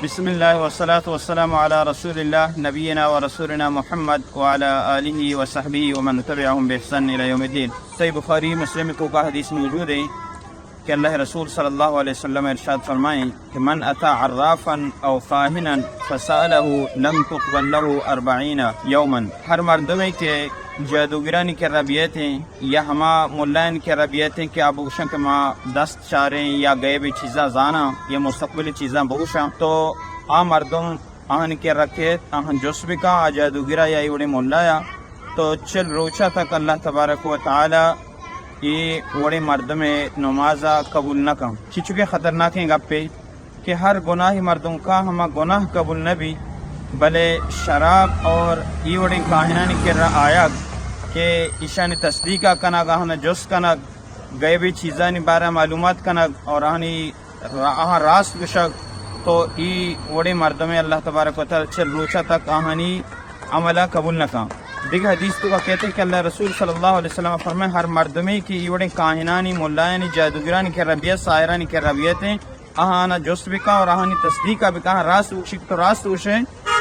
بسم اللہ والصلاة والسلام علی رسول اللہ نبینا و رسولنا محمد وعلی آلہ و صحبہ و من تبعہم بإحسان الی یوم الدین۔ صحیح بخاری مسلم توکا حدیث موجود ہے کہ اللہ رسول صلی اللہ علیہ وسلم ارشاد فرمائیں کہ من اتی عرافا او کاہنا فسألہ لم تقبل لہ اربعین یوما۔ ہر مردمے کہ جادوگرانی کرا بیتیں یا ہما ملایانی کرا بیتیں کہ آ بگوشاں کہ ما دست چاریں یا غیبی چیزاں زاناں یا مستقبلی چیزاں بگوشاں، تو آ مردم آہانی کرا کیت، آہاں جست بکاں، آ جادوگرا یا اے وڑیں ملایا، تو چل روچا تک اللہ تبارک و تعالی اے وڑیں مردمے نمازا قبول نہ کن۔ چچکہ خطرناکیں گپے کہ ہر گناہی مردم کا ہما گناہ قبول نہ بی، بلے شراب اور اے وڑیں کاہنانی کرا آیگ کہ ایشانی تصدیقا کنگ، آہانا جست کنگ، غیبی چیزانی بارہ معلومات کنگ اور آہانی را-، آہاں راست گوشگ، تو اے وڑیں مردمے اللہ تبارک و تعالی چل روچا تک آہانی عملا قبول نہ کن۔ دگہ حدیث توکا کیت کہ اللہ رسول صلی اللہ علیہ وسلم فرمائیں، ہر مردمے کہ اے وڑیں کاہنانی، ملایانی، جادوگرانی کرا بیت، ساحرانی کرا بیتیں، آہانا جست بکاں اور آہانی تصدیقا بکاں، راست گوشی تو راست گوشے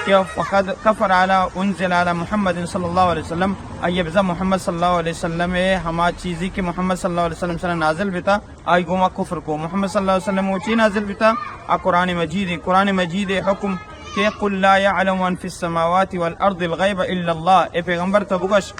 کہ فقد کفر علی انزل علی محمد صلی اللہ علیہ وسلم، آئی بزاں محمد صلی اللہ علیہ وسلم ہما چیزی کہ محمد صلی اللہ علیہ وسلم سرا نازل بتا، آئی گوما کفر کو۔ محمد صلی اللہ علیہ وسلم وہ چی نازل بتا؟ آ قرآن مجید ہے۔ قرآن مجید حکم کہ قل لا یعلم من فی السماوات والارض الغیب الا اللہ، اے پیغمبر تو بگش،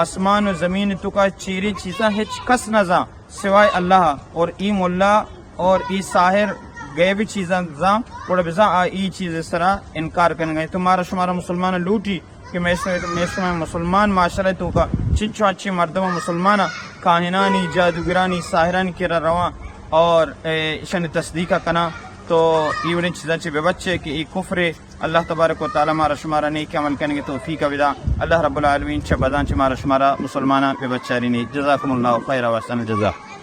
آسمان و زمین توکا چیریں چیزاں ہچ کس نہ زان سوائے اللہ، اور ای ملا اور ای ساحر غیبی چیزاں زان، گڑا بزاں آ ای چیز سرا انکار کنگا۔ تو مارا شمارا مسلمان لوٹی کہ مئے ش-، مئے شمئے مسلمان معاشرہ توکا چنچو اچھے مردم مسلمان کاہنانی، جادوگرانی، ساحرانی کرا رواں اور، اے، اشانی تصدیق کناں، تو ای وڑیں چیزاں چہ ببچے کہ ای کفرے۔ اللہ تبارک و تعالی مارا شمارا نیک عمل کنگے توفیق بدا۔ اللہ رب العالمین چہ بداں چہ مارا شمارا مسلماناں ببچارینی۔ جزاکم اللہ خیرا و احسن الجزا۔